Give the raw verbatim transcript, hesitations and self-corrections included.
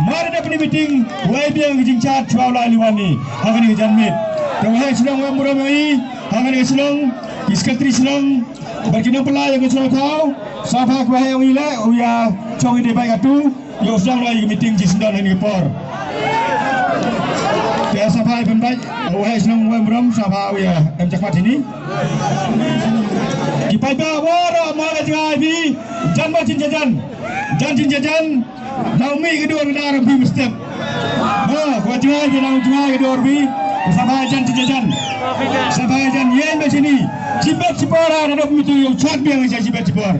Mar da pynmih meeting, wei biang ki jingchat chwa la liwan ni ha kane ka janmiet. Te waheh shnong wei burom ïa i ha kane ka shnong, ki secretary shnong bad ki nongpynlait ïa ka shnong thaw. Sngewbha waheh ïa i leh u ïa chong i dei bai katu ïa u sdang ïa ka meeting jingsdang ha kane ka por. Te sngewbha i pynbait waheh shnong wei burom sngewbha u ïa em jakmat ini. Ki paidbah waroh ma la jngai phi jan ba jin jajan. Jan jin jajan. Dau mih ka dur ka dar phi mestep. Ba, ko jngai ki dau jngai ka dur phi. Sngewbha jan jin jajan. Sngewbha jan ïeng ba sini. Shibit shipor ha dap mitu ïa u chat biang ïa shibit shipor.